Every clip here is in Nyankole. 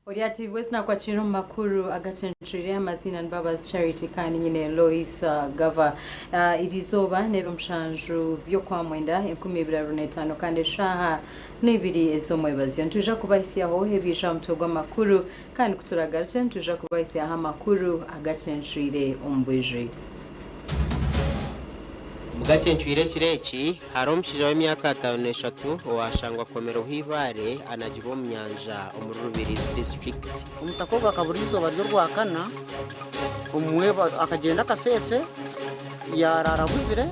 Ori ati bwesi nakwakira omu makuru agacencwire amaziina ni Mbabazi Charity kandi nyine Lois Gava. Eri izooba n'ebiro mushanju by'okwamwenda 2025 kandi eshaaha n'ibiri ez'omwebazyo. Nitwija kubahisyaho ebiija aha mutwe gw'amakuru kandi kuturagarukye nitwija kubahisyaho amakuru agacencwire omu bwijwire. Mugacencwire ekiro eki, hariho omushaija w'emyaka 53 owashangwa akomireho eibaare anagirwe omu nyanja omuri Rubirizi disiturikiti. Omutaka ogu akabura eizooba ry'orwakana, akagyenda akasheeshe yaaraara abuzire.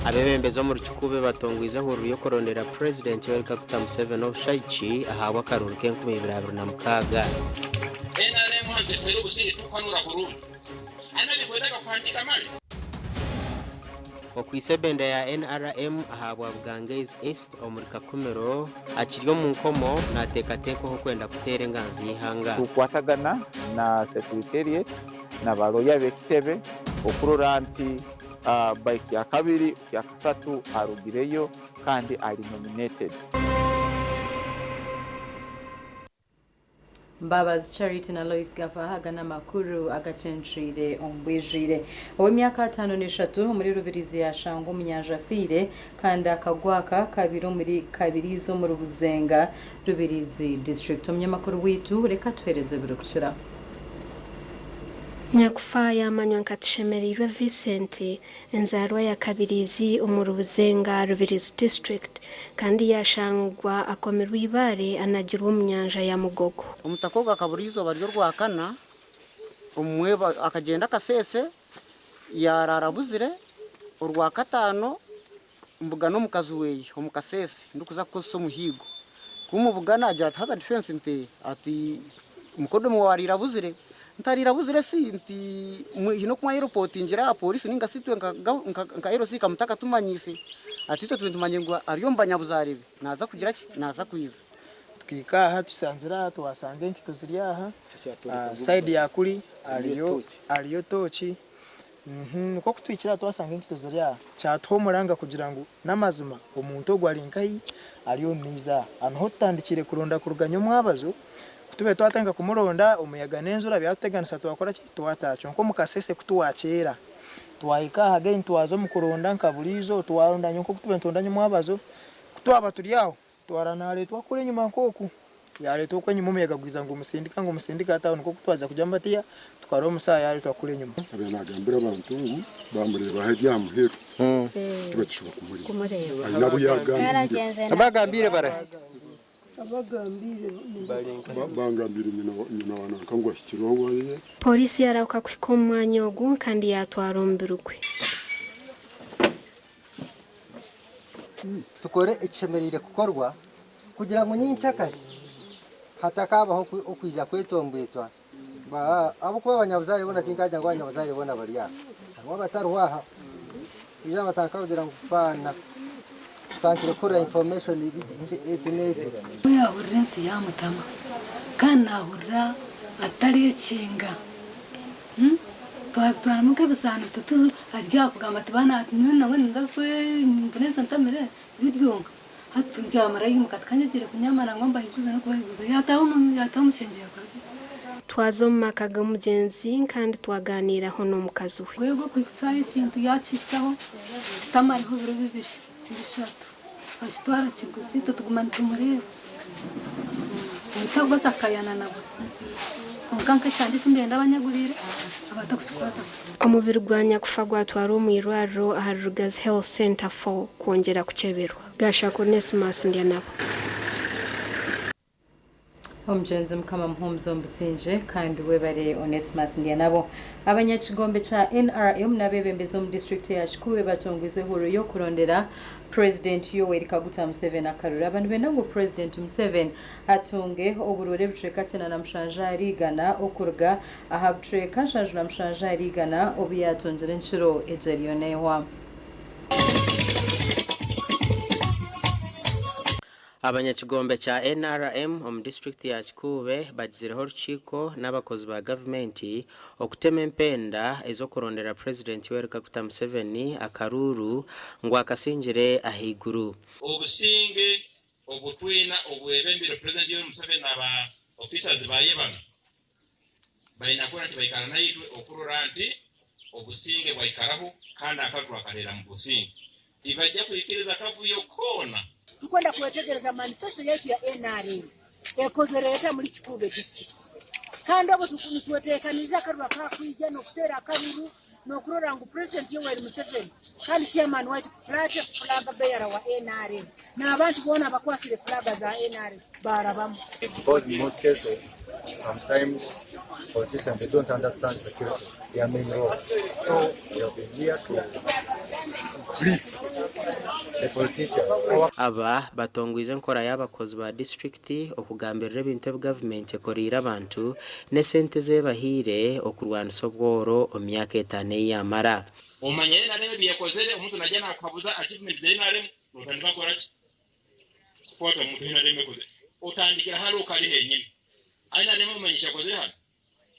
Abeebembezi omuri Kikuube batongwize ehururu y'okurondera Purezidenti Yoweri Kaguta Museveni obushagiki ahabw'akaruuru k'enkumu ibiri abiri na mukaaga. NRM hanu tetuhaire obusingye tikuhanura kurungi. Okwitsa ebendera ya NRM ahabwa Bugangaizi East omuri Kakumiro akiri omu nkomo nateekateekwaho kwenda kuteera enganzi y'eihanga. Tukwatagana na secretariat na baloya b'ekitebe okurora nti by kyakabiri kyakasatu arugireyo kandi ali nominated. Mbabazi Charity na Lois Gava aga n'amakuru agacencwire omu bwijwire. Ow'emyaka 53 omuri Rubirizi yashangwa omu nyanja afiire kandi akagwa aka kabaire omuri Kabirizi omuri Buzenga, Rubirizi District. Omunyamakuru waitu reka atuheereze ebirikukiraho. Nyakufa yaamanywa nka Tushemereirwe Vincent, enzaarwa ya Kabirizi omuri Buzenga, Rubirizi District kandi yaashangwa akomirwe eibaare anagirwe omu nyanja ya Mugogo. Omutaka ogu akabura eizooba ry'orwakana, akagyenda akasheeshe yaaraara abuzire, orwakataano mbugana omukazi we omu kasheeshe ndikuza kukozesa omuhiigo. Ku mubugana agira ati haza defence nti ati mukodomi waawe ariire abuzire, nti ariire abuzire si nti haine oku mwayeropotingira aha pooriisi ninga shi itwe nka LC mutakatumanyiise, ati itwe tube nitumanya ngu ari omu banyabuzaare be naaza kugira ki naaza kwija. Tukahika aha tusangire aha twasanga enkito ziri aha side ya kuri hariyo hariyo tooki nikwo kutuhikire aha twasanga enkito ziri aha kyatuha omuranga kugira ngu n'amazima omuntu ogu ari nkahi ari omu maizi aha. Aha niho tutandikire kuronda kuruga nyomwabazo kutube twatandika kumuronda omuyaga n'enjura byatuteganisa twakora ki twataaha kyonka omu kasese kutwakyera twahika aha again twaza omu kuronda nka buriijo twaronda nyowe nk'oku tube nituronda nyomwabazo kutwaba turi aho Twara naareetwa kuri enyima nk'oku. Yaareetwa oku enyima omuyaga gwija ngumusindika ngumusindika hati aho nikwo ku twaza kugya Mbatiya tukarora omusaha yaareetwa kuri enyima. Abaire naagambira abantu ngu baamureeba aha eby'aha muheru tibatishuba kumureeba. Aine abu yaagambiire. Abagambiire barahi? Bangambiire nyina wa nanka ngu ahikire owu aye. Pooriisi yaarahuka kuhika omu mwanya ogu kandi yaatwara omubiri gwe. Tukore ekishemereire kukorwa kugira ngu nyenkyakare hatakaabaho okwija kwetombwetwa ahabw'okuba abanyabuzaare boona tinkagira ngu abanyabuzaare boona bari aha. Hariho abatariho aha kwija batandika kugira ngu baana tutandikire kuhurira information eti n'eti. Ku yaahurira ensi yaamutama, kandi naahurira atareekyenga. Twabitwaramu nk'ebizaano tutu ari aha kugamba ati baana nyowe nangwa ninza mboneze ntamire biryonka. Hati turyamara yimuka ati kangyegyere kunyaama nangwa mbahiguze n'okubahiguza yaataaha omu yaataaha omu kishengye yaakora ki? Twaza omu maka g'omugyenzi kandi twaganiiraho n'omukazi we. Rwego kuhikutsaho ekintu yaakihisaho kitamariho biro bibiri bishatu akitwara akiguza itwe tuguma nitumureeba. Otakubaasa kukayana nabwo. Kwonka nk'ekyangye eki ndenda abanyaguriire abatakukikwataho. Omubiri gwa nyakufa gwatwarwa omu irwariro ahari Rugazi Health Centre for kwongyera kukyeberwa. Gashaka Onesmus Ndyanabo. Omugyenzi Mukama amuhumuze omu busingye kandi webare Onesmus Ndyanabo. Abanyakigombe kya NRM n'abebembezi omu disiturikiti ya Kikuube batongwize ehururu y'okurondera Purezidenti Yoweri Kaguta Museveni akaruru. Aba nibenda ngu Purezidenti Museveni atunge oburuuru ebicweka 97 ahari igana okuruga aha bucweka 77 ahari igana obu yaatungire enkiro egyo eriyo neehwa. Abanyakigombe kya NRM omu disiturikiti ya Kikuube bagizireho orukiiko n'abakozi ba gavumenti okutema empenda ez'okurondera Purezidenti Yoweri Kaguta Museveni akaruuru ngu akasingire ahaiguru. Obusinge. Obu twina obwebembire President Yoweri Museveni na ba officers baye banu baina kurora nti baikara naitwe okurora nti obusinge bwaikaraho kandi akaruru twakateera mu businge. Tibajja kwikiriza kavuyo koona. Tukwenda kwetegereza manifesto yaitu ya nrm ekozere eta muri Kikuube district kandi obwo nitwetekaniriza akaruru akakwija nokuseera akaruru nokurora ngu President Yoweri Museveni kandi chairman waitu party flag bearer wa nrm n'abantu boona abakwasire flag za nrm barabamu. Because in most cases, sometimes politicians they don't understand security, their main role. So we have been here to brief the politician. Aba batongwize enkora y'abakozi ba disiturikiti okugambirira ebintu ebi gavumenti ekoriire abantu n'esente ezi ebahaire okurwanisa obworo omu myaka etaano ei yaamara. Omanya NRM ebi ekozere, omuntu najya nakuhabuza achievements za NRM, notandika kukora ki? Kukwata omuntu NRM ekozere. Otandikira hali okali henyini. NRM omanyisha ekozere hano.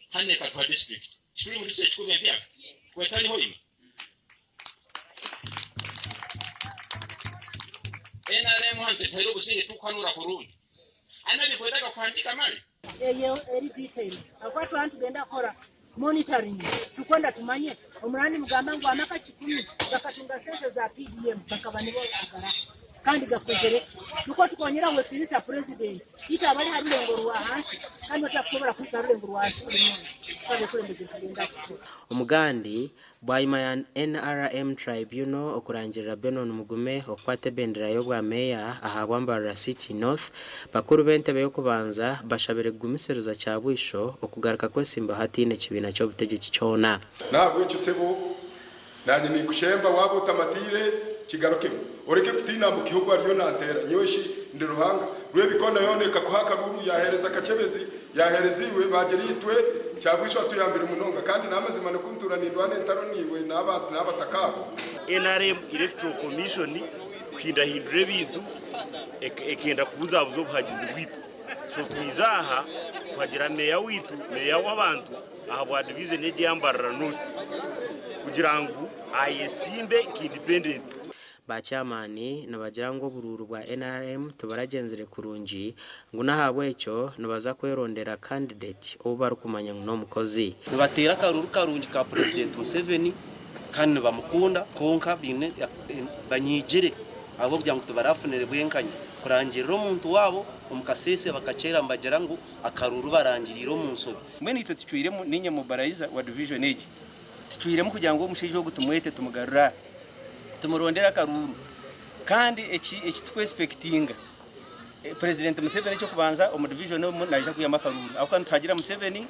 Hano ekatuha district. Turi mu district Kikuube empya. Kwetaliho ino. NRM hano tetuhaire obusinge tukuhanura kurungi. Anabikwetaga kuhandika mali. Eyo eri detail akuba twaba nitugenda kukora monitoring, tukwenda tumanye omurandi mugamba ngu amaka 100 gakatunga sente za PDM bakaba nibo agara kandi gakozere ki, nukwo tukongera ngu ekitiinisa president itwe abari ha rurengo rwa hansi kandi batakusobora kuhika rurengo rwa hansi buri muntu twabekulembeze nitugenda kukora. Omugandi bwanyima ya NRM Tribunal okurangirira Benon Mugume okukwata ebendera y'obwa meeya aha Bwambarara City North, bakuru b'entebe y'okubanza bashabire kugumisiriza Kyabwisho okugaruka kwesimbaho hatiine ekibiina ky'obutegyeki kyona. N'ahabw'ekyo sebo, naanye ninkushemba, waaba otamatiire, kigarukemu. Oreke kutiina mbu Kihugwa ariyo nanteera. Nyowe shi ndi Ruhanga? Rwebikona yoona ekakuha akaruuru, yaaheereza Kakyebezi, yaaheereza iwe, baagira itwe. Kyabwisho atuyambire munonga. Kandi n'amazima nikwo ntuura nindwana entaro naiwe n'abataka abo. NRM Electoral Commission kuhindahindura ebintu ekenda kubuzabuza obuhagizi bwitu. So twiza aha kuhagira meya witu, meya w'abantu aha bwa division egi ya Mbarara North kugira ngu ayesimbe nk'independent. Ba chairman nibagira ngu oburuuru bwa NRM tiburagyenzire kurungi, ngu n'ahabw'ekyo nibaza kwerondera candidate ou barikumanya ngu n'omukozi. Nibateera akaruru karungi ka President Museveni kandi nibamukunda, kwonka baine banyiigire ahabw'okugira ngu tibarafunire bwenkanya kurangirira omuntu waabo omu kasese, bakakyera nibagira ngu akaruru barangiriire omu nsobi. Mbwenu itwe tucwiremu, niinye mobilizer wa division egi, tucwiremu kugira ngu omushaija ogu tumwete tumugarure aha, tumurondere akaruru. Kandi eki ekitukwesipekitinga President Museveni, ekyokubanza omu division omu naija kwihamu akaruru, ahabw'okuba nituhagira Museveni,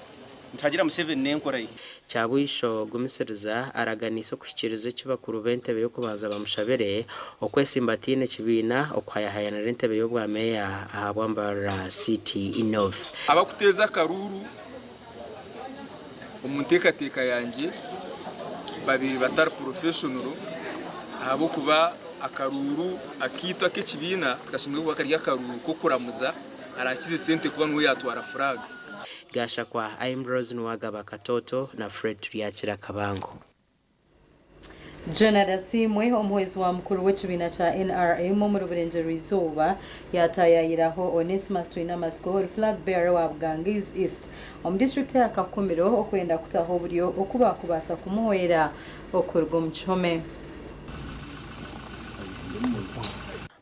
nituhagira Museveni n'enkora ye. Kyabwisho Gumisiriza araganiise okuhikiiriza eki bakuru b'entebe y'okubanza bamushabire, okwesimba atiine ekibiina okuhayahayanira entebe y'obwa meeya aha Bwambarara City North. Abakuteeza akaruru omu nteekateeka yangye babiri batari professional, ahabw'okuba akaruru akaitu ak'ekibiina kashemereire kuba kari akaruru k'okuramuza arakiza esente kuba niwe yatwara flag. Gashakwa Imrose Nuwagaba Katoto na Fred Turyakira Kabango. Jonathan Asiimwe, omuhwezi wa mukuru w'ekibiina kya NRM omuri Burengyerwa Izooba, yatayayiraho Onesimus Twinamasiko, ori flag bearer wa Bugangaizi East omu disitulikiti ya Kakumiro, okwenda kutaho oburyo oku bakubaasa kumuhwera okuruga omu kihome.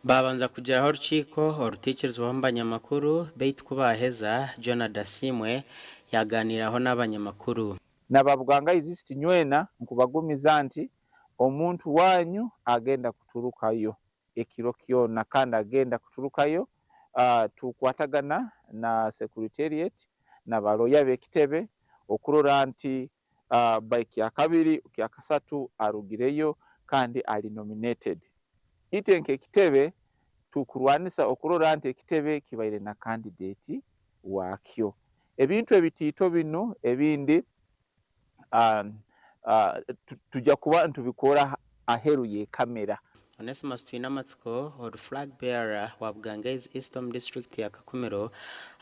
Babanza kugiraho orukiiko orutiikirizibwaho omu banyamakuru, beitu ku baaheza Jonathan Asiimwe yaganiiraho n'abanyamakuru. Naba Bugangaizi East nywena nkubagumiza nti omuntu wanyu agenda kuturukayo ekiro kyona, kandi agenda kuturukayo. Tukwatagana na secretariat na baloya b'ekitebe okurora nti by kyakabiri kyakasatu arugireyo kandi ali nominated. Itwe nk'ekitebe tukurwanisa okurora nti ekitebe kibaire na candidate wakyo. Ebintu ebitiito binu ebindi tujja kuba ntubikora aheru y'ekamera. Onesimus Twinamatsiko, ori flag bearer wa Bugangaizi East omu disitulikiti ya Kakumiro,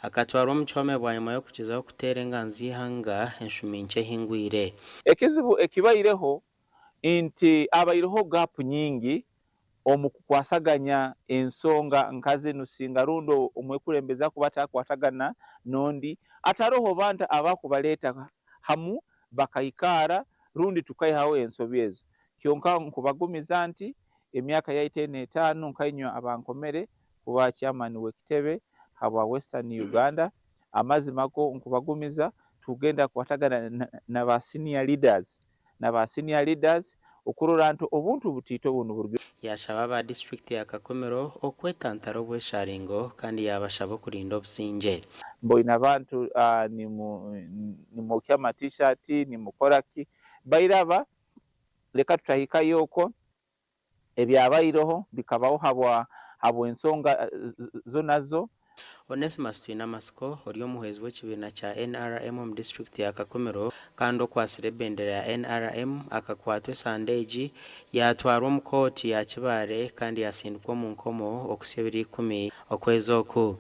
akatwarwa omu kihome bwanyima y'okugyezaho kuteera enganzi y'eihanga enshumi nkye ehingwire. Ekizibu ekibaireho nti abaireho gap nyingi. omu kukwasaganya ensonga nka zinu singa rundi omwekulembeze akuba atakwatagana n'ondi ataroho bantu abakubaleta hamu bakaikara rundi tukaihaho ensobi ezo. Kyonka nkubagumiza nti emyaka yaitu enu etaano nkainywe abankomere kuba chairman w'ekitebe habwa Western Uganda, amazima go nkubagumiza tugenda kukwatagana na ba senior leaders na ba senior leaders okurora nti obuntu butiito bunu buruge. Yashaba aba disiturikiti ya Kakumiro okwetantara obwesharingo kandi yabashaba okurinda obusingye. Mboine abantu nimwokya ama t-shirt nimukora ki bairaba leka tutahikayo okwo ebyabaireho bikabaho habwa habw'ensonga zo nazo. Onesmus Twinamatsiko ori omuhwezi w'ekibiina kya NRM omu disiturikiti ya Kakumiro kandi okwatsire ebendera ya NRM akakwatwa esande egi yatwarwa omu kooti ya Kibaale kandi yasindikwa omu nkomo okuhitsya ebiro ikumi okwezi oku.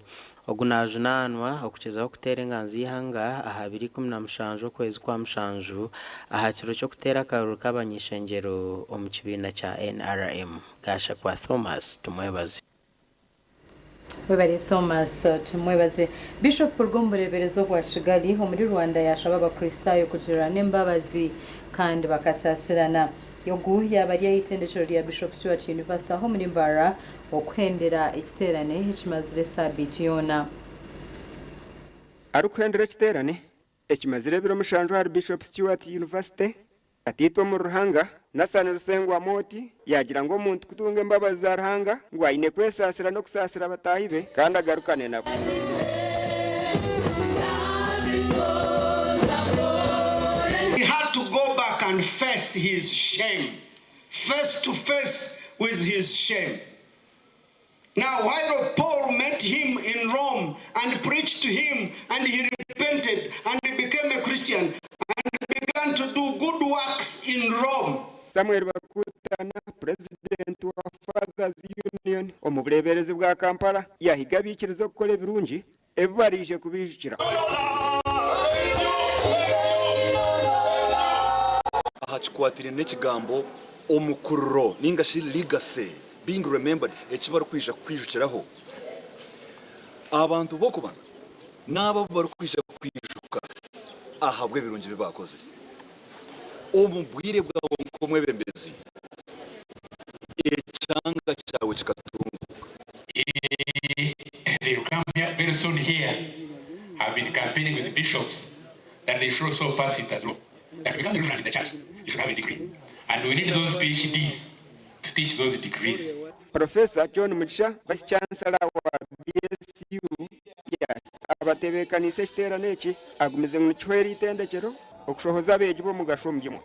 Ogu najunaanwa okukyezaho kuteera enganzi y'eihanga aha biro 17 okwezi kwa mushanju aha kiro ky'okuteera akaruru k'abany'ishengyero omu kibiina kya NRM. Gashakwa Thomas Tumwebaze. Webare Thomas Tumwebaze. Bishop kuruga omu bureeberezi obwa Kigali omuri Rwanda yaashaba Abakristaayo kugirirana embabazi kandi bakasaasirana. Ogu yaaba ari aha itendekyero rya Bishop Stuart University aho omuri Mbarara okuhendera ekiteerane ekimazire esaabiiti yoona. Arikuhendera ekiteerane ekimazire ebiro mushanju ahari Bishop Stuart University, Tataitwe omuri Ruhanga, Nathan Rusengwa Amooti, yaagira ngu omuntu kutunga embabazi za Ruhanga ngu aine kwesaasira n'okusaasira bataahi be kandi agarukane nabo. He had to go back and face his shame, face to face with his shame. Now, while Paul met him in Rome and preached to him, and he repented and he became a Christian and began to do good works in Rome. Samuel Bakutana, Purezidenti wa Fathers Union omu bureeberezi bwa Kampala yahiga abaikiriza okukora ebirungi ebi baraije kubaijukira. Aha kikwatiraine n'ekigambo omukururo ninga shi legacy, being remembered, eki barikwija kukwijukiraho. Abantu b'okubanza n'abo abu barikwija kwijuka ahabw'ebirungi ebi baakozire omu bwire bwawe nk'omwebembezi, ekyanga kyawe kikatunguuka. They will come here very soon here. I've been campaigning with the bishops that they should also pass it as law. That to become a reverend in the church, you should have a degree. And we need those PhDs to teach those degrees. Professor John Mugisha, Vice Chancellor wa BSU abatebeekaniise ekiteerane eki agumize ngu nikihwera eitendekyero okushohoza abeegi b'omugasho omu by'omwoyo.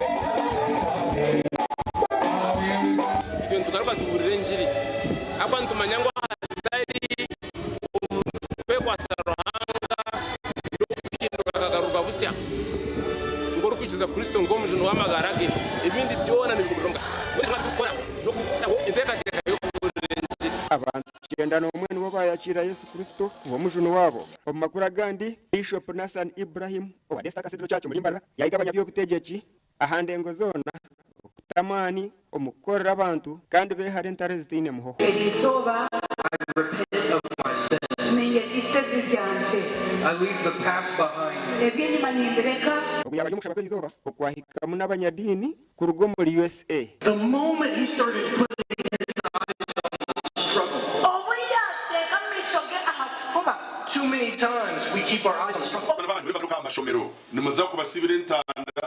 Itwe nitugaruka tubuurira engiri ahakuba nitumanya ngu ahatari omuntu kwekwatsa Ruhanga n'okuhinduka akagaruka busya nk'orikwikiriza Kristo nk'omujuni w'amagara ge, ebindi byona nibiguma biri omugasho. Mbwenu eki turikukora n'okutaho enteekateeka y'okubuurira engiri. Abantu 91 nibo baayakiira Yesu Kristo nk'omujuni waabo. Omu makuru agandi, Bishop Nathan Ibrahim owa Desta Cathedral Church omuri Mbarara yahiga abanyaby'obutegyeki aha ndengo zoona okuta amaani omu kukorera abantu kandi beehare entaro ezitaine muhoho. Erizooba ninyegyisa ebibi byangye. Eby'enyima nimbireka. Ogu yaaba ari omu kushaba kw'erizooba okwahikamu n'abanyadiini kuruga omuri USA. Obu yaateeka amaisho ge aha kufuba. Abaana banyu bari bagaruka aha mashomero nimuza kubasibira entanda,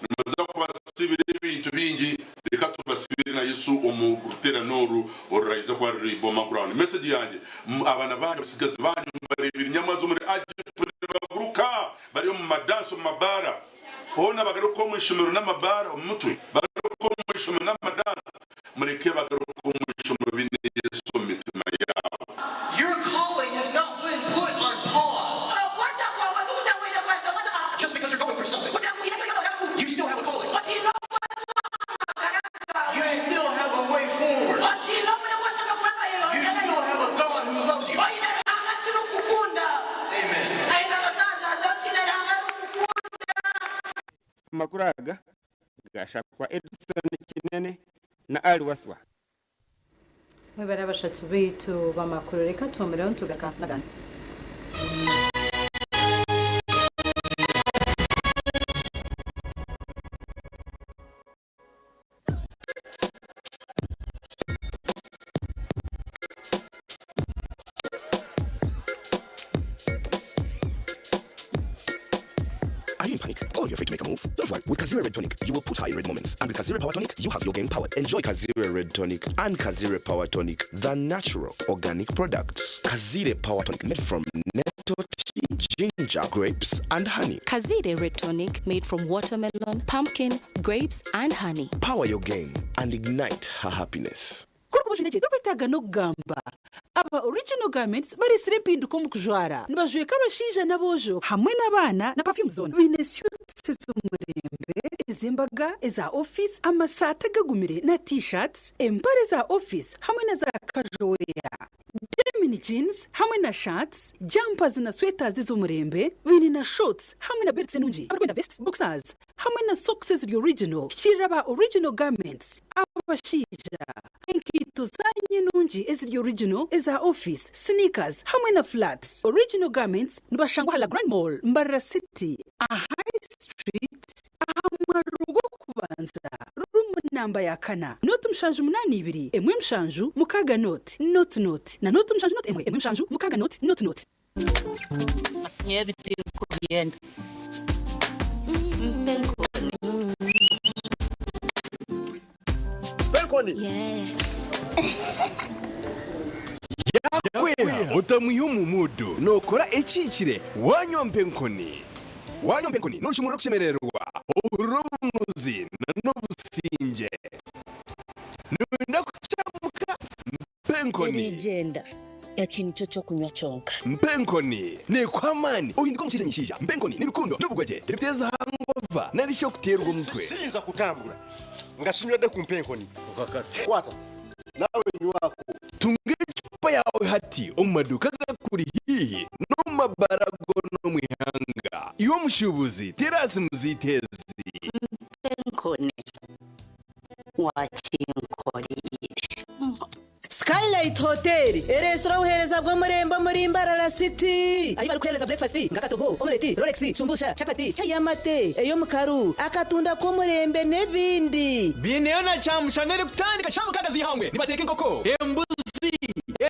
nimuza kubasibira ebintu bingi, reka tubasibire na Yesu omu ruteerane oru oruraija kuba ruri Boma Ground. Message yangye, abaana banyu, abatsigazi banyu mubareebire nyamazi omuri Agip nibaguruka bari omu madansi omu mabaara, hoona bagaruka omu ishomero n'amabaara omu mutwe, bagaruka omu ishomero n'amadansi. Mureke bagaruke omu ishomero baine Yesu omu mitima yaabo. Amakuru aga Gashakwa Edson Kinene na Ali Wasswa. Mwebare abashatu baitu b'amakuru reka tuhumireho nitugaruka n'agandi. Are you in panic or you're afraid to make a move? Don't worry. With Kazira Red Tonic, you will put her in red moments. And with Kazira Power Tonic, you have your game powered. Enjoy Kazira Red Tonic and Kazira Power Tonic, the natural organic products. Kazira Power Tonic made from nettle tea, ginger, grapes, and honey. Kazire Red Tonic made from watermelon, pumpkin, grapes, and honey. Power your game and ignite her happiness. Kuri tokwetaaga n'okugamba aba Original Garments bareetsire empinduka omu kujwara. Nibajweka abashaija n'aboojo hamwe n'abaana na perfume zoona. Baine suits ez'omurembe, ez'embaga, eza ofiisi, amasaati agagumire na t-shirts, empare za ofiisi hamwe na za casual wear. Denim jeans hamwe na shirts, jumpers na sweaters ez'omurembe, baine na shorts hamwe na belts enungi. Abarikwenda vests, boxers hamwe na socks eziri original, hikiirira aba Original Garments abashaija. Enkaito zaanyu enungi eziri original, eza ofiisi, sneakers hamwe na flats. Original Garments nibashangwa aha La Grande Mall, Mbarara City, aha High Street, aha mwariro gw'okubanza, ruumu namba ya kana, nooti 782 1 7 6 nooti nooti nooti na nooti 7 nooti 1 1 7 6 nooti nooti nooti. Nyowe tinkubyenda. Mpa enkoni. Mpa enkoni. Yakwera otamwiha omu muudu nookora ekihikire waanywa mpa enkoni. Waanywa mpa enkoni nooshumurura okushemererwa, ohurira obunuzi n'obusingye. Nooyenda kukyamuka? Mpa enkoni. Erigyenda. Eki nikyo ky'okunywa kyonka. Mpa enkoni neekuha amaani ohinduka omushaija nyishaija. Mpa enkoni ni rukundo n'obugwagye. Terikuteeza hangova nari shi okuteerwa omutwe. Siyinza kutambura nga sinywedde ku mpa enkoni. Okakasa. Kwata naawe nywako. Tunga ecupa yaawe hati omu maduuka agakuri haihi n'omu mabaara goona omu ihanga. Iwe omushuubuzi, teera aha simu zaitu ezi. Mpa enkoni. Wakinkoreire. Skylight Hotel ereetsire obuheereza bw'omurembe omuri Mbarara City ahu barikuheereza breakfast nk'akatogo, omeleti, rolex, shumbusha, chapati, chai y'amate, ey'omukaru, akatunda k'omurembe n'ebindi. Baineyo na kyamushana erikutandika shaaha 6 z'eihangwe nibateeka enkoko, embuzi,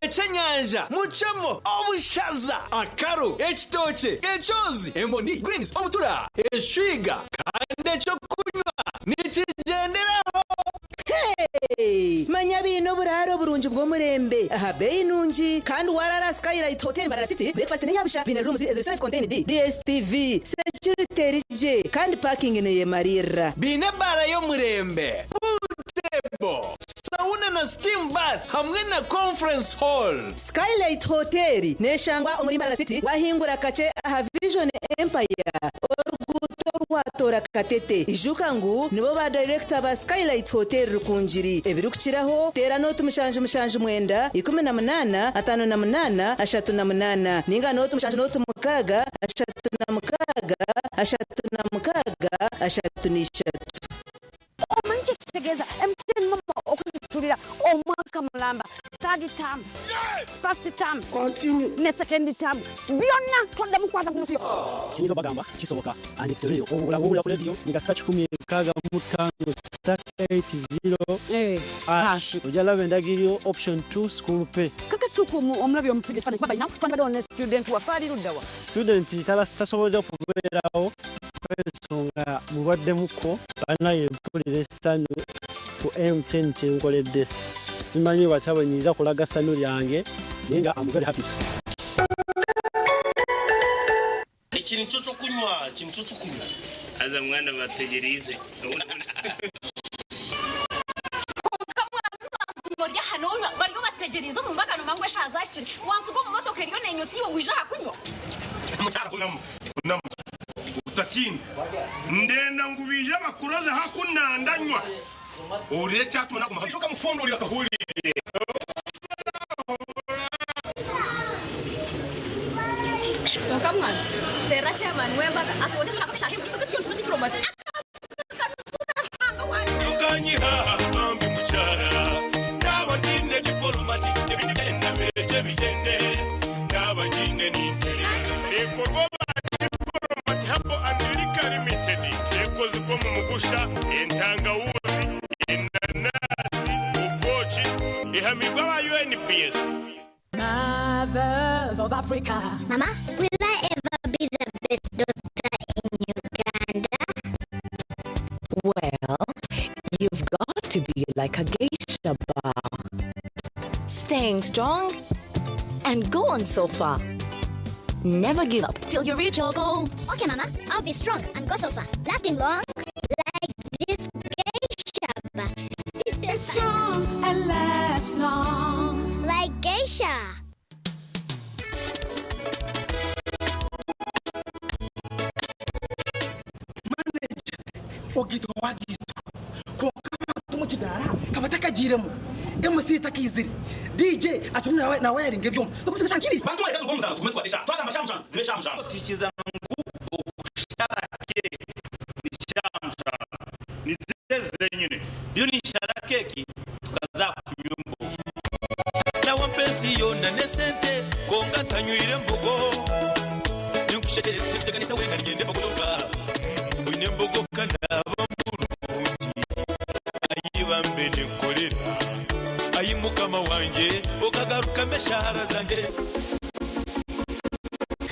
eky'enyanja, mucamo, obushaza, akaru, ekitookye, ekyozi, emboni, greens, obutura, eshwiga kandi eky'okunywa nikigyenderaho. Hey! Manya baine oburaaro burungi bw'omurembe aha beeyi nungi kandi waaraara aha Skylight Hotel Mbarara City, breakfast n'eya busha, baine rooms eziri self contained, DSTV, security eri gye kandi parking neyemariirira. Baine ebaara y'omurembe, pool table, sauna na steam bath hamwe na conference hall. Skylight Hotel neshangwa omuri Mbarara City wahingura kakye aha Vision Empire oruguuto orwatoora Katete. Ijuka ngu nibo ba dayirekita ba Skylight Hotel Rukungiri. Ebirikukiraho teera nooti 7 7 9 18 58 38 ninga nooti 7 nooti 6 3 6 36 33. Omanyi kyekitegeeza MTN Momo okusasulira omwaka mulamba, third term, first term ne second term byonna toddamu kukwata ku nsi. Kyenyinza obagamba kisoboka and it's real. Obula bwowulira ku radio nga star 165 star 80 hash ojja laba endagiriro option 2 school pay. Kakatuuka omulabi omusige ekifaananyi kuba balina twandibaddewo ne student waffe ali ludda wa? Student tasobodde kubeerawo olw'ensonga mulwaddemuko. Banaye mpulira essanyu ku MTN kyenkoledde. Simanyi watya bwe nyinza kulaga ssanyu lyange naye nga am very happy. Eki nikyo ky'okunywa, eki nikyo ky'okunywa. Haza mwana bategyereize. Kwonka mwaba muri aha nonywa, bariyo bategyereize omu mbaga nomanya ngu eshaaha zahikire. Wansiga omu motoka eriyo nenyusa iwe waija aha kunywa? Mukyara hunama, hunama, otatiina. Ndenda ngu baije bakuroze haku nandanywa. Ohurire ekyatuma naguma hanu. Okamufondorera akahurire. Kwonka mwana, teerera chairman w'embaga atwongyere nako eshaaha emwe itwe turiyo nitunywa diplomat. Tukanyiha bambi mukyara, naaba ntiine dipolomati. OBS. Mothers of Africa. Mama, will I ever be the best doctor in Uganda? Well, you've got to be like a geisha bar. Staying strong and go on so far. Never give up till you reach your goal. Okay, Mama, I'll be strong and go so far. Lasting long, like this geisha bar. It's strong and lasts long. Like geisha. Ogitwa wagitwa konka abantu mukidara kaba takagiremu MC takizire DJ atumwe nawe nawe yaringa ebyoma tukusiga nkiri Bantu bareka tugomuzana tugume twatisha twagamba shamushana zibe shamushana tikiza ngu okushara keki ni shamushana ni zeze nyine ndiyo ni shara keki tukaza kunywa embogo. Nawe mpensi yona nesente konka ntanywire embogo ninkushekeretekanisa wena ngende embogo oine embogo kanaba murungi ayibambe nenkorera ayi mukama wanje okagaruka meshahara zange.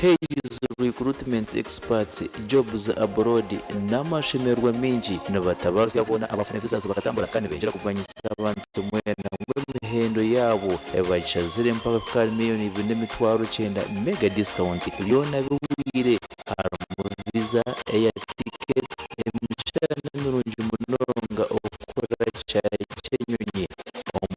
Hayes Recruitment Experts, Jobs Abroad n'amashemerwa mingi nibatabarutsya boona abafuna visas bakatambura kandi benjera kumanyisa abantu mwena ngu emihendo yaabo bagishazire mpaka kukari 2,900,000 mega discount byona biwire harimu visa, air ticket, emishana mirungi munonga okukora kyayi ky'enyonyi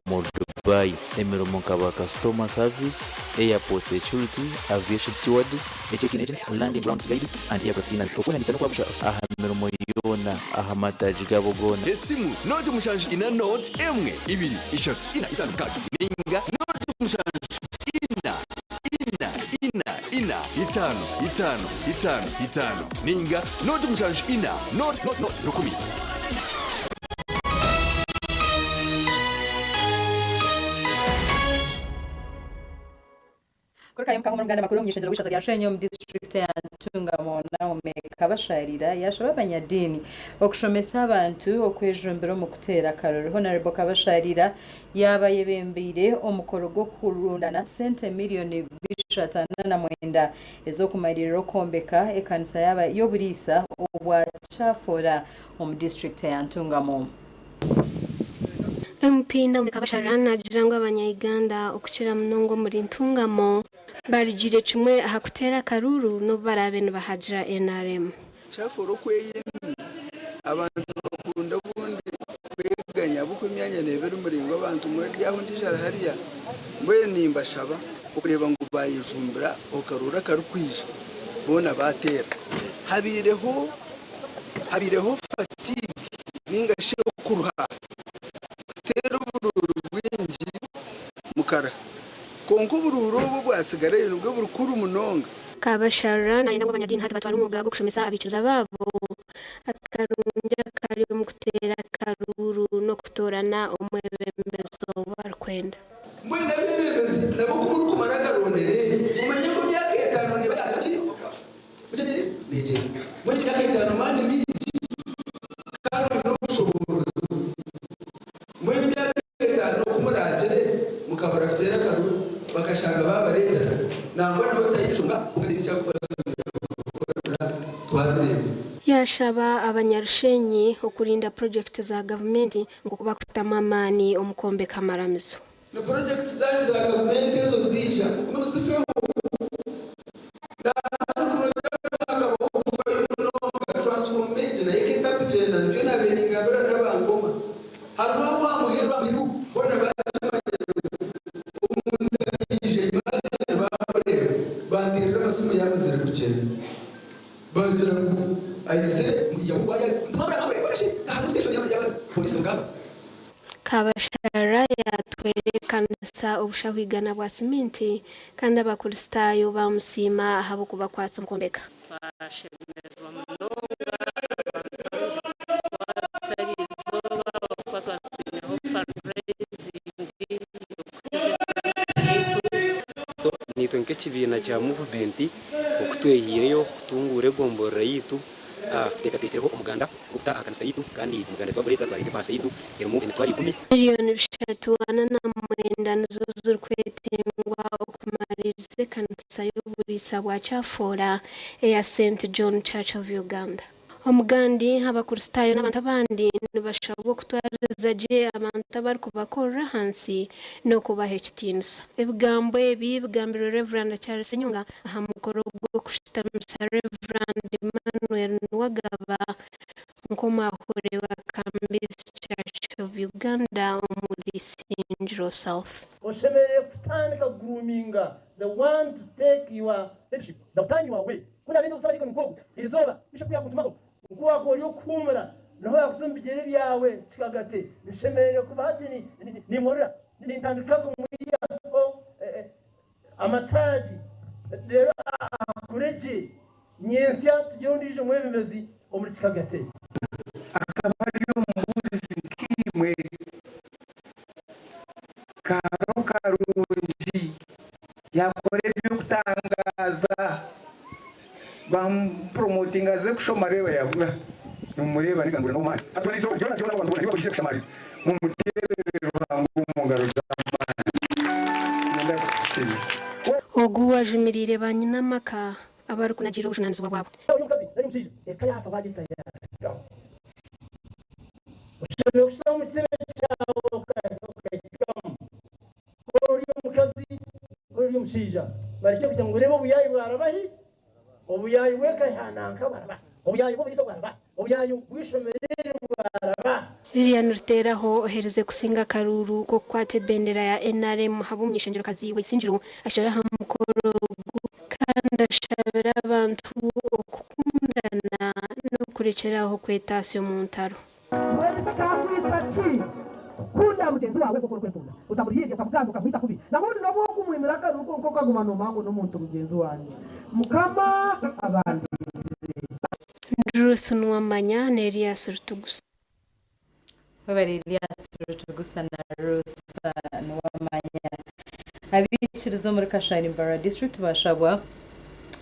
omu Dubai, emirimo nkaba customer service, airport security, aviation stewards, check-in agents, landing grounds guides and aircraft cleaners. Okwehandiikisa n'okwabusha aha mirimo yoona aha mataagi gaabo goona. Esimu noti 7 4 1 2 3 4 5 6 ninga noti 7 4 4 4 4 5 5 5 5 ninga noti 7 4 0 0 0 10. Kuri kayo mukama muganda makuru omunyishengyero w'ishaza rya Rushenyi omu district ya Ntungamo Naome Kabasharira yashaba abanyadiini okushomesa abantu okwejumbira omu kuteera akarori. Honorable Kabasharira yaba yebembeire omukoro gw'okurundana sente 349 miliyoni ez'okumalirira okwombeka ekanisa yaba y'oburiisa obwa Kyafora omu district ya Ntungamo. MP Naome Kabasharira nagira ngu abanya-Uganda okukira munonga omuri Ntungamo barugire kimwe aha kuteera akaruru n'obu baraabe nibahagira NRM. Kyafora okweyemi abantu bakunda obundi kweganya buko emyanya neeba eri muringo abantu mweryaho ndijara hariya mbwenu nimbashaba okureba ngu bayejumbira okaruru akarikwija boona bateera habireho fatigue ninga shi okuruha kuteera obururu bwingi mukara konka obururu obwo bwasigarayo nibwo burukuru munonga. Kabasharira nayenda ngu abanyadiini hati batwara omwuga gw'okushomesa abaikiriza baabo akarungi akari omu kuteera akaruru n'okutoorana omwebembezi ou barikwenda. Mbwenu abebembezi nabo kuburikumara akarondere omanye ngu emyaka 5 neba yagira ki negyenda mbwenu emyaka 5 maani mingi kandi oine obushoboorozi mbwenu emyaka 5 okumuragire mukabara kuteera akaruru bakashanga babareetera nangwa nawe otayishonga twabireba. Yashaba abanyarushenyi okurinda projekiti za gavumenti ngu bakutamu amaani omu kwombeka amaramizo. Na projekiti zanyu za gavumenti ezo ziija mugume muzifeho transformation naye ketakugyenda nibyo nabiire ningambira n'abangoma hariho abamuheru amuheru boona bakimanyire omuntu akaije bamureeba banteerera amasimu yamazire kugyenda bagira ngu ayizire polisi mugamba. Kabasharira yatwerekanisa obushahwigana bwa siminti kandi abakristaayo bamusiima ahabw'okubakwatsa omu kwombeka. Twashemererwa munonga abantu baija eriizooba okuba twatwineho fundraising y'okuheza ekanisa yaitu. So nitwe nk'ekibiina kya movement okutwehiireyo kutunguura egomborora yaitu, tuteekateekireho omuganda gw'okuta aha kanisa yaitu kandi omuganda twagureeta twareeta epaasa yaitu erimu 100,000. 349 miliyoni nizo zirikweta. Ekanisa y'oburiisa bwa Kyafoora eya St John Church of Uganda. Omugandi, Abakristaayo n'abantu abandi nibashabwa okutwariza gye abantu abarikubakorera ahansi n'okubaha ekitiinisa. Ebigambo ebi bigambirwe Rev. Charles Ssenyonga aha mukoro gw'okushutamisa Rev. Emmanuel Nuwagaba nk'omwahure wa Kambis Church of Uganda omuri Isingiro South. Oshemereire kutandika groominga the one to take your leadership the turn your way. Ku naabaire ndi kusaba Deacon Nkogu erizooba Bishop yakuntumaho ngu wakuba ori okuhuumura noho yakuza omu bigyere byawe kikagate nshemereire kuba hati nimworora nintandika kumwihaho amataagi reero akure gye nyentsya tugire ondiijo mwebembezi omuri kikagate. Akaba ari omubuurizi nkaimwe. Karo karungi yakora eby'okutangaaza bamupromotinga aze kushoma reeba yabura nimumureeba nigangura n'ow'amaani hati buri izooba ryona ryona abantu boona nibo baije kushamarira mumuteerere Ruhanga omu ngaro z'amaani niinyenda kukusiima. Ogu ajumiriire ba nyina amaka abarikunagiira obujunaanizibwa bwabo. Yaaba ori omukazi nari omushaija, eka yaafa baagita yaahikaho. Oshemereire kushutama omu kitebe kyawe okahikamu. Ku ori omukazi, ku ori omushaija, barekye kugira ngu reeba obuyaayi bwaraba hi, obuyaayi bw'eka ya nanka bwaraba, obuyaayi bw'oburiisa bwaraba, obuyaayi bw'eishomero eri bwaraba. Lilian Ruteraho oherize kusinga akaruuru k'okukwata ebendera ya NRM ahabw'omuny'eishengyerokazi wa Isingiro ashara aha mukoro ogu kandi ashabire abantu okukundana n'okurekyera aho kwetaasya omu ntaro. Mbwenu kikaakwitsa ki kukunda mugyenzi waawe nk'oku orikwekunda? Otamurihiirya, okamugamba, okamwita kubi, nahundi nobu okumwimira akaruru konka okaguma noomanya ngu n'omuntu mugyenzi wangye. Mukama abandiize. Ruth Nuwamanya na Elias Rutugusa. Webare Elias Rutugusa na Ruth Nuwamanya. Abaikiriza omuri Kashari Mbarara district bashabwa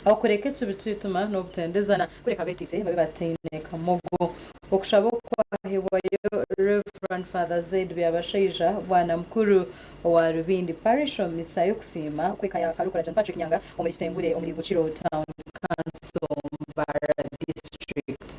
okureka ekibi kituma n'obutendezana kureka abetiise babe bataine kamogo. Okushaba oku kwahebwayo Rev. Father Zaid Byabashaija Bwana Mukuru owa Rubindi Parish omu misa y'okusiima kw'eka ya Karukora John Patrick Nyanga omuri Kitengure omuri Bukiro Town Council Mbarara District.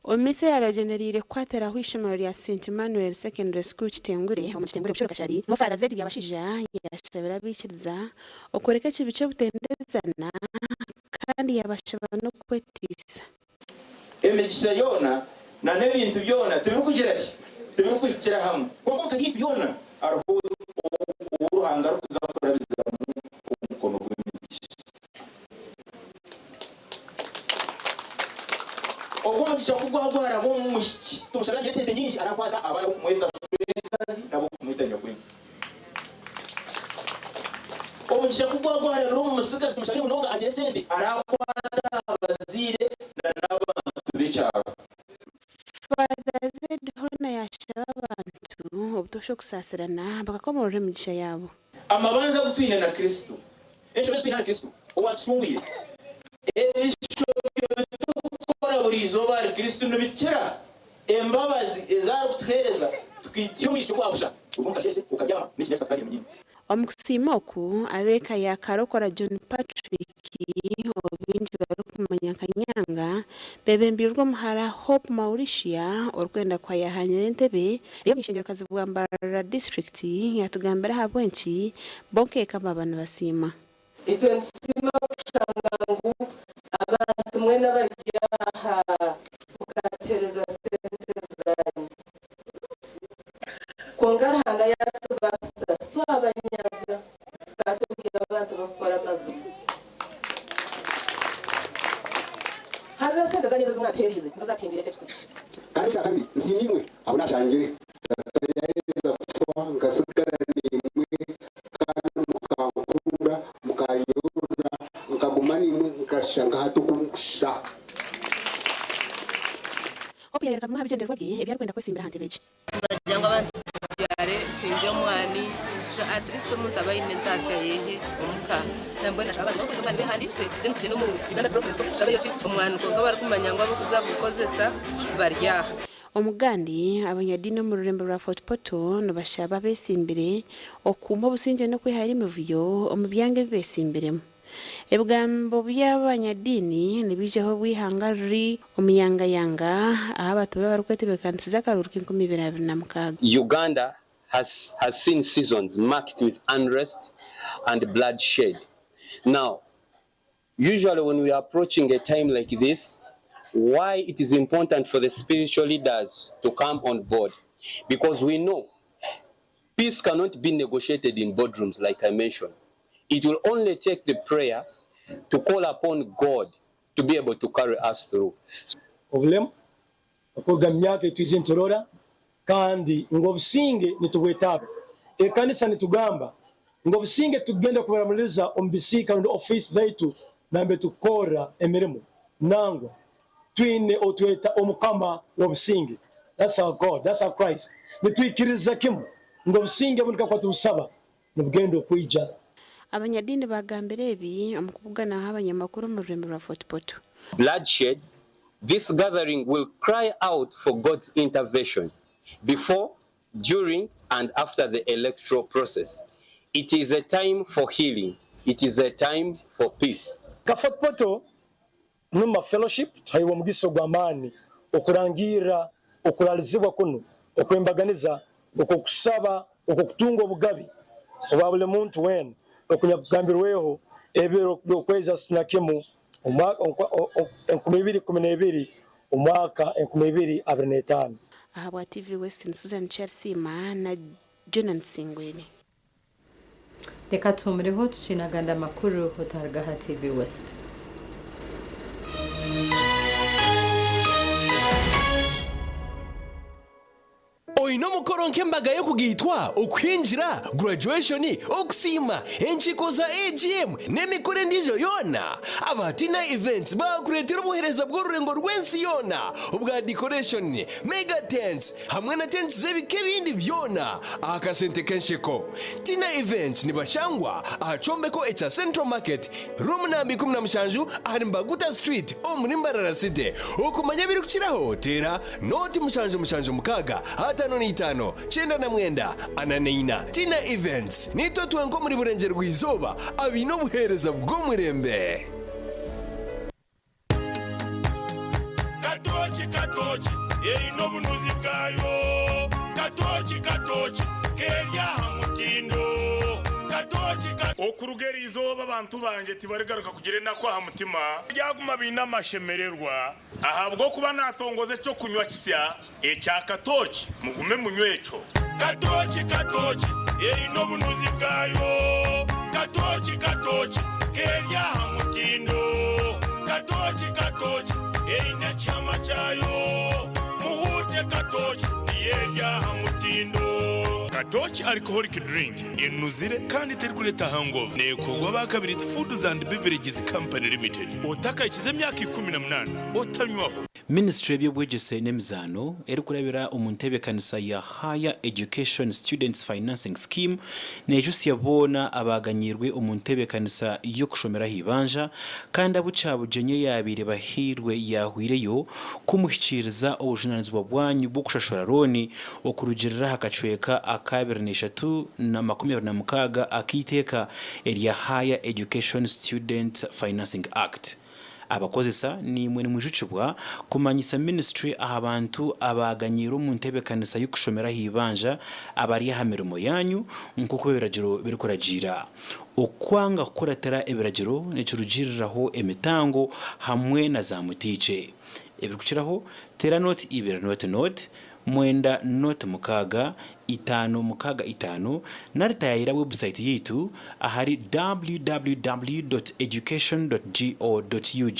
Omu misa eyabagyendereire kukwatiraho eishomero rya St Emmanuel Secondary School Kitengure omu Kitengure Bukiro Kashari, niho Father Zed Byabashaija yashabire abaikiriza okworeka ekibi ky'obutendezana kandi yabashaba n'okweteisa. Emigisha yoona na n'ebintu byona tibirikugira ki? Tibirikuhikira hamwe. Kwonka ebintu byona hariho ou Ruhanga arikuza kurabizamu omukono gw'emigisha. Ogwo omugisha ku gwagwaraba omu mwishiki, tumushabire agire esente nyingi arakwata abaana b'okumweta swenkazi n'ab'okumweta nyakwenka. Omugisha ku gwagwarabira omu musigazi, tumushabire munonga agire esente arakwata abazaire na n'abantu b'ekyaro. Father Zed hoona yaashaba abantu obutoosha okusaasirana bakakomorora emigisha yaabo. Amabanja agu twine na Kristo. Enshobe ezi twine ahari Kristo owatucungwire. Ebishobyo ebi turikukora buri izooba ahari Kristo nibikira embabazi ezi arikutuheereza tukaitsya omwitsyo gwa busha. Kuruga omu kasheeshe okabyama n'ekinyaatsi kikagira munyingi. Omu kusiima oku, ab'eka ya Karokora John Patrick ou baingi barikumanya nka Nyanga beebembeirwe omuhara Hope Mauricia orikwenda kuhayahanyira entebe ey'omuishengyero-kazi bwa Mbarara disiturikiti yaatugambira ahabw'enki bo nk'eka baaba nibasiima. Itwe nitusiima kushanga ngu abantu mwena abari aha mukatuheereza sente zaanyu. Kwonka Ruhanga yaatubaasisa titwabanyaga, tukaba turi abantu b'okukora amazima. Haza esente zaanyu ezo ezi mwatuheereize nizo zaatuhindwire eki eki turi. Kandi ekya kabiri, nsiima imwe abu naashangire. Tata yaaheza kufa, nkatsigara naimwe, kandi mukankunda, mukanyorora, nkaguma naimwe, nkashusha nka hati oku nkushusha. Hope yayoreka bimwe aha bigyendererwa bye ebi arikwenda kwesimbira aha ntebe egi. Nibagira ngu abantu tubyare tuhingye omwani so at least omuntu aba aine entaasya yeye omuka. Nambwenu nashaba abantu abarikuhinga omwani behandiikise then tugyende omu Uganda Development Office tushabeyo ki omwani kwonka barikumanya ngu abokuza kugukozesa bari aha. Omugandi, abanyadiini omu rurembo rwa Fort Portal nibashaba abeesimbire okukuuma obusingye n'okwehara emivuyo omu byanga ebi beesimbiremu. Ebigambo by'abanyadiini nibiijaho obu eihanga riri omu yangayanga ahu abatuura barikwetebeekanisiza akaruuru k'enkumi ibiri abiri na mukaaga. Uganda has has seen seasons marked with unrest and bloodshed. Now, usually when we are approaching a time like this, why it is important for the spiritual leaders to come on board? Because we know peace cannot be negotiated in boardrooms, like I mentioned. It will only take the prayer to call upon God to be able to carry us through. Obulemu okuruga mu myaka etwize niturora kandi ngu obusinge nitubwetaaga. Ekanisa nitugamba ngu obusinge tugenda kuburamuliriza omu bisiika rundi ofiisi zaitu nambere tukukorra emirimo. Nangwa twine otweta omukama w'obusinge. That's our God, that's our Christ. Nitwikiriza kimu ngu obusinge bunu kakuba tubusaba nibugenda okwija. Abanyadiini baagambire ebi omu kubuganaho abanyamakuru omu rurembo rwa Fort Portal. Bloodshed, this gathering will cry out for God's intervention before, during, and after the electoral process. It is a time for healing. It is a time for peace. Nka Fort Portal Numa Fellowship tuhairwe omugisa ogw'amaani okurangirra okuralizibwa kunu okw'embaganiza okw'okusaba okw'okutunga obugabi obwa buli muntu weena okunyakugambirweho ebiro by'okwezi asatu na kimu 2012 omwaka 2025. Ahabwa TV West ni Susan Kyarisiima na Jonan Tusingwire. Reka tuhumureho tukiine agandi amakuru otaruga aha TV West. Oine omukoro nk'embaga y'okugaitwa, okuhingira, graduation, okusiima, enkiiko za AGM n'emikoro endiijo yoona? Aba Tina Events baakureetera obuheereza bw'orurengo rw'ensi yoona obwa decoration, mega tents hamwe na tents z'ebika ebindi byona aha kasente k'ensheko. Tina Events nibashangwa aha kyombeko ekya Central Market, Room namba 17 ahari Mbaguta Street omuri Mbarara City. Okumanya ebirikukiraho teera Nooti mushanju mushanju mukaaga ataano na itaano kyenda na mwenda ana na ina. Tina Events niitwe twenka omuri Burengyerwa Izooba abaine obuheereza bw'omurembe. Katooki katooki eine obunuzi bwayo Katooki katooki keri aha mutindo Katooki ka. Okuruga eri izooba abantu bangye tibarigaruka kugira enaku aha mutima, baryaguma baine amashemererwa. Ahabw'okuba naatongoza eky'okunywa kisya ekya katooki, mugume munywe ekyo. Katooki katooki eine obunuzi bwayo Katooki katooki keri aha mutindo Katooki katooki eine ekihama kyayo Muhuute katooki niyo eri aha mutindo. Katooki Alcoholic Drink enuzire kandi terikureeta hangover. Neekorwa aba Kabirizi Foods and Beverages Company Limited. Otakahikize emyaka 18 otanywaho. Minisitule y'eby'obwegyese n'emizaano erikurabira omu nteebekanisa ya Higher Education Students Financing Scheme neejutsya boona abaaganyiirwe omu nteebekanisa y'okushomera aha ibanja kandi abu Kyabugyenyi eyaabaire bahairwe yaahweireyo kumuhikiiriza obujunaanizibwa bwanyu bw'okushashura looni okurugiirira aha kacweka aka abiri na ishatu na makumi abiri na mukaaga ak'eiteeka erya Higher Education Student Financing Act. Abakozesa naimwe nimwijukibwa kumanyisa minisitule aha bantu abaaganyiirwe omu nteebekanisa y'okushomera aha ibanja abari aha mirimo yaanyu nk'oku ebiragiro birikuragiira. Okwanga kukuratira ebiragiro nikirugiiriraho emitango hamwe na zaamutiikye. Ebirikukiraho, teera nooti ibiri nooti nooti, mwenda nooti mukaaga, itaano mukaaga itaano nari taayaayira webusayiti yaitu ahari www dot education dot go dot ug.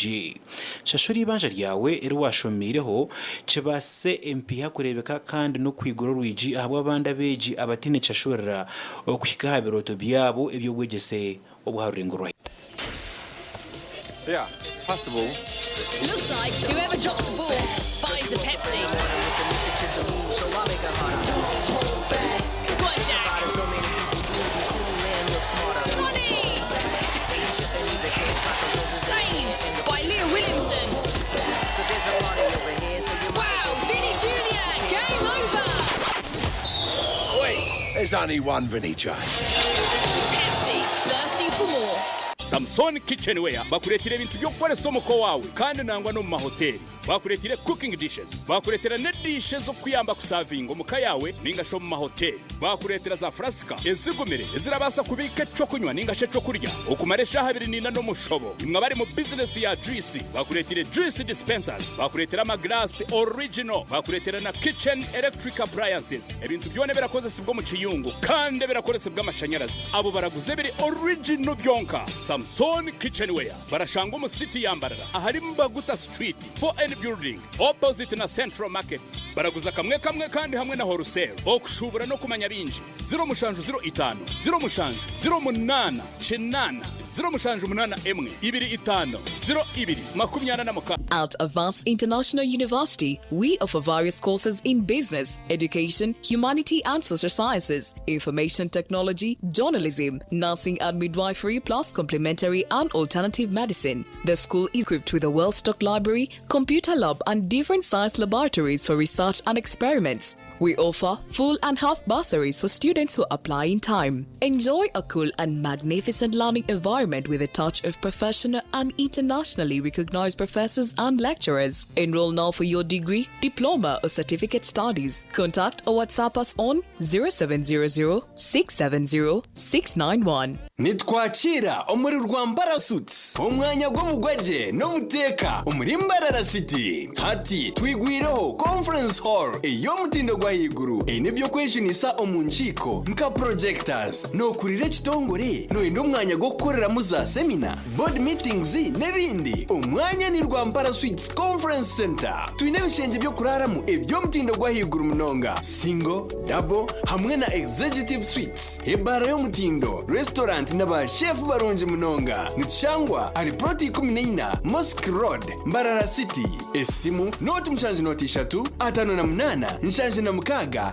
Shashura eibanja ryawe eri waashomiireho kibaasise empiiha kureebeka kandi n'okwigura orwigi ahabw'abandi abeegi abataine kishashurira okuhika aha birooto byabo eby'obwegyese obw'aha rurengo rwa Yeah, possible. Looks like whoever drops the ball buys a Pepsi. Go on, Jack. Sonny! Saved by Leah Williamson. Wow, Vinny Jr. There's only one Vinnie J. Pepsi, thirsty for more. Samson Kitchenware bakureetera ebintu by'okukoresa omuka owaawe kandi nangwa n'omu mahoteri. Bakureetire cooking dishes, bakureetera n'ediishe ez'okukuyamba kusavinga omuka yaawe ninga shi omu mahoteri. Bakureetera za furasika ezigumire ezirabaasa kubiika eky'okunywa ninga shi eky'okurya okumara eshaaha abiri n'ina n'omushobo. Imwe abari mu bizinesi ya juice, bakureetire juice dispensers, bakureetera amagiraasi original, bakureetera na kitchen electric appliances. Ebintu byona ebirakozesibwa omu kiyungu kandi ebirakoresibwa amashanyarazi. Abo baraguza ebiri original byonka. Samson Kitchenware barashangwa omu city ya Mbarara ahari Mbaguta Street, 4N Building, opposite na Central Market. Baraguza kamwe kamwe kandi hamwe na wholesale. Okushuubura n'okumanya bingi, 0705 07 08 8 0781 25 02 46. At Avance International University, we offer various courses in business, education, humanity and social sciences, information technology, journalism, nursing and midwifery, plus complementary and alternative medicine. The school is equipped with a well-stocked library, computer lab, and different science laboratories for research and experiments. We offer full and half bursaries for students who apply in time. Enjoy a cool and magnificent learning environment with a touch of professional and internationally recognized professors and lecturers. Enroll now for your degree, diploma, or certificate studies. Contact or WhatsApp us on 0700 670 691. Nitwakira omuri Rwambara Suites omwanya gw'obugwagye n'obuteeka omuri Mbarara City. Hati twigwireho Conference Hall ey'omutindo gw'ahaiguru eine eby'okwejunisa omu nkiiko nka projectors. Nookurira ekitongore nooyenda omwanya gw'okukoreramu za semina, board meetings n'ebindi? Omwanya ni Rwampara Suites Conference Centre. Twine ebishengye by'okuraaramu eby'omutindo gw'ahaiguru munonga, single, double hamwe na executive suites, ebaara y'omutindo, restaurant na ba chef barungi munonga. Nitushangwa ahari plot 14 Mosque Road, Mbarara City. Esimu, nooti mushanju nooti ishatu, 58, 76,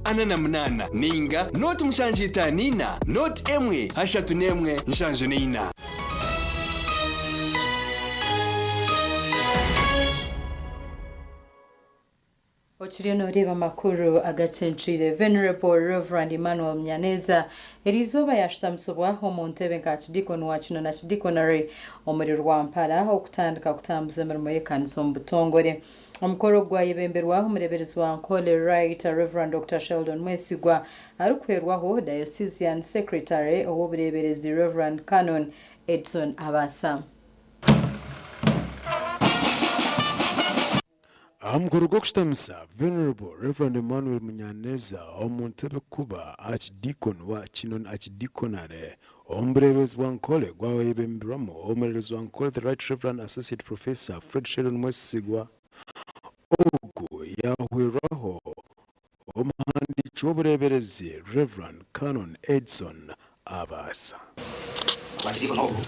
48 ninga nooti mushanju itaano ina, nooti emwe, ashatu n'emwe, 74. Okiriyo noreeba amakuru agacencwire. Venerable Rev. Emmanuel Munyaneza eriizooba yashutamisibwa omu ntebe nka Archdeacon wa Kinoni Archdeaconry omuri Rwampara okutandika kutambuza emirimo y'ekanisa omu butongore. Omukoro ogu gwayebemberwa omureeberezi wa Ankole Right Rev. Dokita Sheldon Mwesigwa arikuhwerwaho Diocesan Secretary ow'obureeberezi Rev. Canon Edson Abasa. Aha mukoro gw'okushutamisa Venerable Rev. Emmanuel Munyaneza omu ntebe kuba Archdeacon wa Kinoni Archdeaconry omu bureeberezi bwa Ankole gwayebemberwamu Omureeberezi wa Ankole The Right Rev. Associate Professor Fred Sheldon Mwesigwa. Ogu yaahwerwaho Omuhandiiki w'obureeberezi Rev. Canon Edson Abaasa. Obwakiriho obu,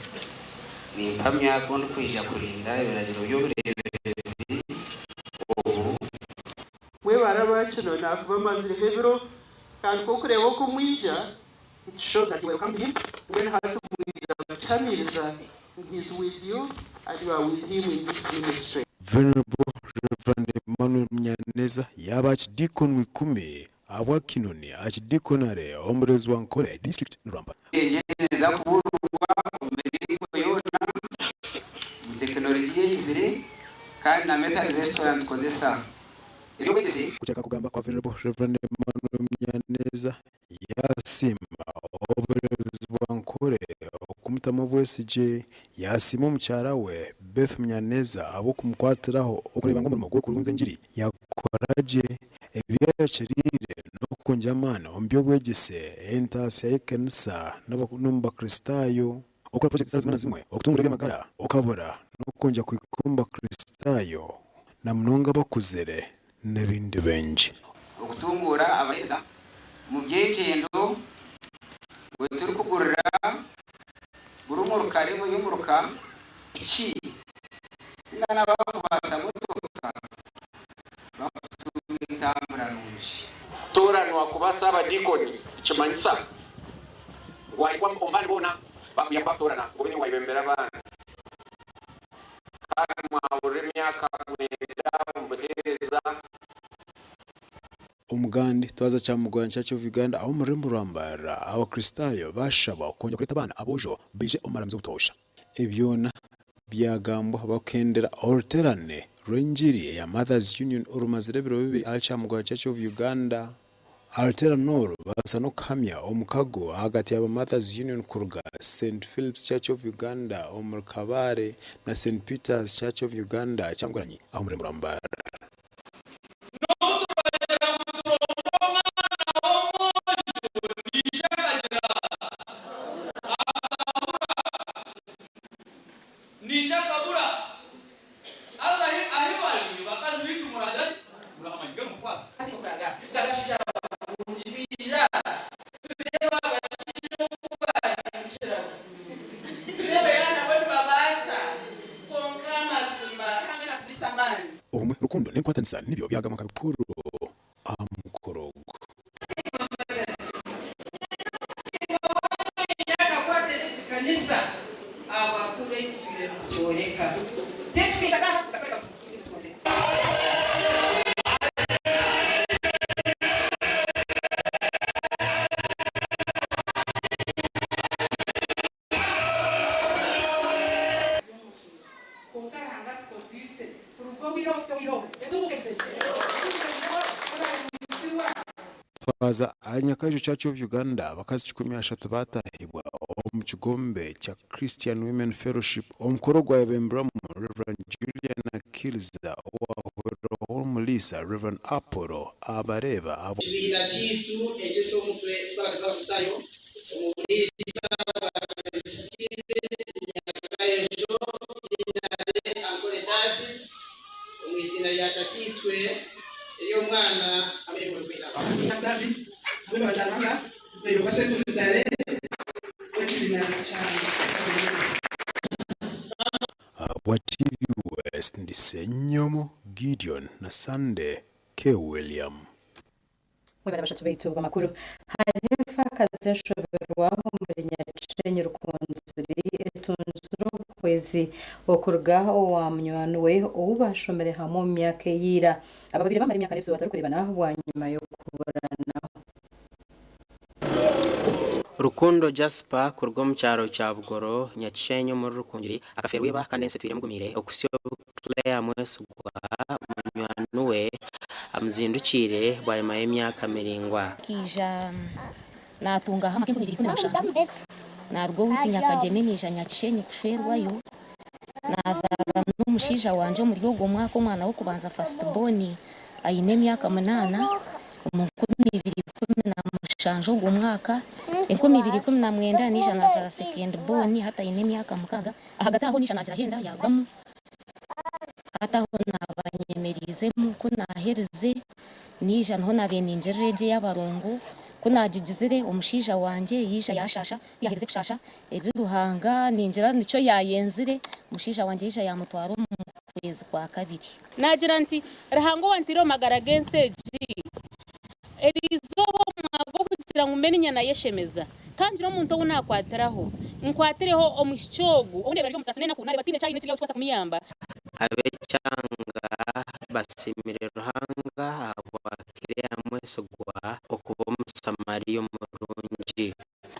nimpamya ku ndikwija kurinda ebiragiro by'obureeberezi obu. Mwebare aba Kinoni ahakuba mazireho ebiro kandi ku orikureeba oku mwija it shows that you welcomed him mbwenu hati mwija kukihamiiriza ngu he is with you and you are with him in this ministry. Venerable Rev. Emmanuel Munyaneza yaaba Archdeacon w'ikumi ahabwa Kinoni Archdeaconry omureezi wa Nkore District Rwampa. Engyenda kubuurirwa omu miringo yoona omu tekinologiya eizire kandi na methods ezi twaba nitukozesa. Eby'obwegyese. Kuchaka kugamba kwa Venerable Rev. Emmanuel Munyaneza Yaasiima obureeberezi bwa Nkore okumutamu obwesigye. Yaasiima omukyara we, Beth Munyaneza ahabw'okumukwatiraho okureeba ngu omurimo gw'okurunza engiri yaagukora gye. Ebi yaayakiriire n'okwongyera amaani omu by'obwegyese, entaasya y'ekanisa n'omu Bakristaayo, okukora purojekiti zitari zimwe na zimwe, okutunguura eby'amagara, okukabura n'okwongyera kuhika omu Bakristaayo na munonga abakuzire n'ebindi bingi. Okutunguura abaheereza omu by'engyendo bwe turikugurira buri muruka levo y'omuruka piki ninga n'abakubaasa motoka bakutunga entambura nungi. Kutooranwa kuba saabadiikoni nikimanyisa ngu waahikwa omu bandi boona, baakuyamba kutoorana ngu obe niiwe waayebembera abandi. Kandi mwahurira emyaka mwenda omu buheereza. Omugandi twaza Kyamugwanya Church of Uganda aho omu rurembo rwa Mbarara Abakristaayo baashabwa kwongyera kureeta abaana aboojo baije omu maramizo obutoosha. Ebi byona byagambwa barikuhendera oruteerane rw'engiri eya Mothers Union orumazire ebiro bibiri ahari Kyamugwanya Church of Uganda. Aha ruteerane oru babaasa n'okuhamya omukago ahagati y'aba Mothers Union kuruga Saint Philip's Church of Uganda omuri Kabale na Saint Peter's Church of Uganda Kyagulanyi aho omu rurembo rwa Mbarara. Naija akabura. Haza ahi bari bakazi baitu muragira ki? Murahamanya mbwenu mukwase. Obumwe, rukundo n'enkwatanisa nibyo byagambwa nka bikuru aha mukoro ogu. Twaza ahari Nyakaijo Church of Uganda abakazi 30 baatahibwa omu kigombe kya Christian Women Fellowship. Omukoro gwayebemberwamu Rev. Julian Akiriza owahwereirweho omuriisa Rev. Apollo Abareeba. Ekibiina kyaitu eki eky'omutwe gw'abakazi b'Abakristaayo omu buriisa bwa St. Stephen Nyakaejo Deanery Ankole Diocese omu iziina rya Tataitwe, ery'Omwana hamwe n'ery'Omwoyo Orikwera. David hamwe n'abazaana Ruhanga twine sekundare w'ekibiina kya Ahabwa TV West ndi Ssenyomo Gideon na Sunday K William. Mwebare abashatu baitu b'amakuru. Hariho efaakazi enshoberwa omuri Nyakishenyi Rukungiri etungire obuhwezi okuruga owa munywani we ou baashomire hamwe omu myaka eya ira. Aba babaire bamara emyaka n'ebizibu batarikureebana bwanyima y'okuburanaho. Rukundo Jasper kuruga omu kyaro kya Bugoro, Nyakishenyi omuri Rukungiri akafeerwa iba kandi ensi etwire emugumiire okuhitsya obu Claire Mwesigwa munywani we amuzindukiire bwanyima y'emyaka miraingwa. Nkaija naatungaho amaka 2017, naaruga owaitu Nyakagyeme naija Nyakishenyi kushwerwayo, naazaara n'omushaija wangye omuri ogwo mwaka omwana w'okubanza first born aine emyaka munaana, omu 2017 ogwo mwaka, 2019 naija naazaara second born hati aine emyaka mukaaga, ahagati aho naija naagira ahu enda yaarugamu. Hati aho naaba nyemereizemu ku naaherize naija niho naabaire ningirira egyo ey'abarongo, ku naagigizire omushaija wangye yaija yaashaasha, ku yaaherize kushaasha ebi Ruhanga ningira nikyo yaayenzire, omushaija wangye yaija yaamutwara omu kwezi kwa kabiri. Naagira nti, Ruhanga owantaire omu magara g'ensi egi, eri izooba omwaka gw'okugira ngu mbe niinye nayeshemeza, ka ngire omuntu ou naakwatiraho, nkwatireho omwishiki ogu ou ndeebera ari omusaasi n'enaku, naareeba tihaine eki aine ekiri aho ekirikubaasa kumuyamba. Ab'ekyanga basiimire Ruhanga ahabwa Clare Mwesigwa okuba Omusamariya omurungi.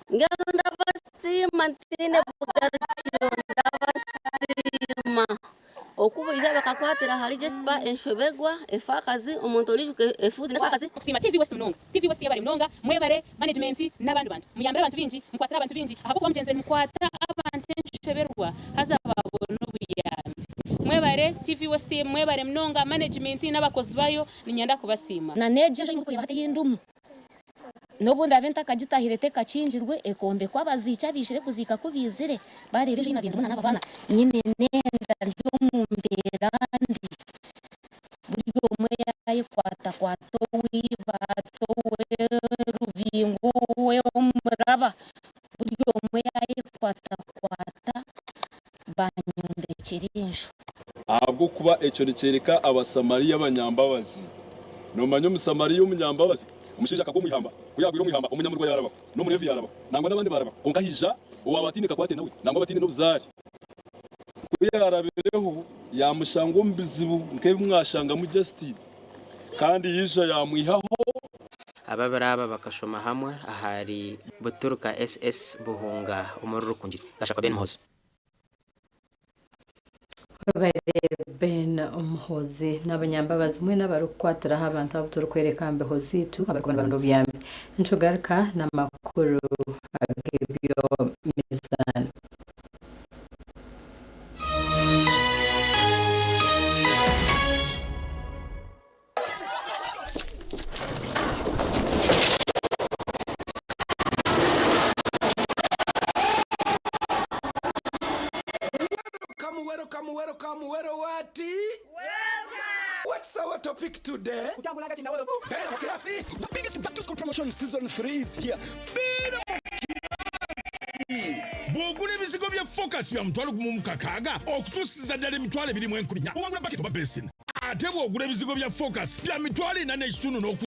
Mbwenu ndabasiima ntaine bugarukiro, ndabasiima okubaija bakakwatira ahari Jesper enshoberwa, efaakazi, omuntu oriijuka efuuzi n'efaakazi. Okusiima TV West munonga. TV West yebare munonga, mwebare, management n'abandi bantu. Muyambire abantu baingi, mukwatsire abantu baingi ahabw'okuba mugyenzire nimukwata abantu enshoberwa haza babona obuyambi. Mwebare TV West mwebare munonga, management n'abakozi bayo niinyenda kubasiima. Na n'egi enju ei murikureeba hati ei ndimu, N'obu ndaabe ntakagitahire tekakingirwe, ekombekwa abaziiki abaijire kuziika ku baizire baareeba enju ei naabaire ndimu na n'aba baana nyine n'enda ndi omu mbeera mbi. Buri omwe yaayekwatakwata owe eibaati, owe rubingo, owe omuraba, buri omwe yaayekwatakwata baanyombekyera enju. Ahabw'okuba ekyo nikyoreka Abasamariya abanyambabazi. Noomanya Omusamariya omunyambabazi? Omushaija akagwa omu ihamba. Ku yaagwire omu ihamba, omunyamurwa yaarabaho, n'Omuleevi yaarabaho, nangwa n'abandi baarabaho. Kwonka haija owaaba ataine kakwate nawe, nangwa bataine n'obuzaare. Ku yaarabireho, yaamushanga omu bizibu nk'ebi mwashangamu Justin, kandi yaija yaamwihaho. Ababiri aba bakashoma hamwe ahari Buturuka SS Buhunga omuri Rukungiri. Gashakwa Ben Muhoozi. Webare Ben Muhoozi n'abanyambabazi mwena abarikukwatiraho abantu abu turikwereka aha mbeho zaitu abarikuba nibaronda obuyambi. Nitugaruka n'amakuru ag'eby'emizaano. Welcome, welcome, welcome, well what? What's our topic today? Beera mu kirasi. The biggest back to school promotion season 3 is here. Beera mu kirasi. Bw'ogula ebizigo bya Focus bya 1,600 okutuusiza ddala 2,014 owangula bucket oba basin. Ate bw'ogula ebizigo bya Focus bya 4,500 n'oku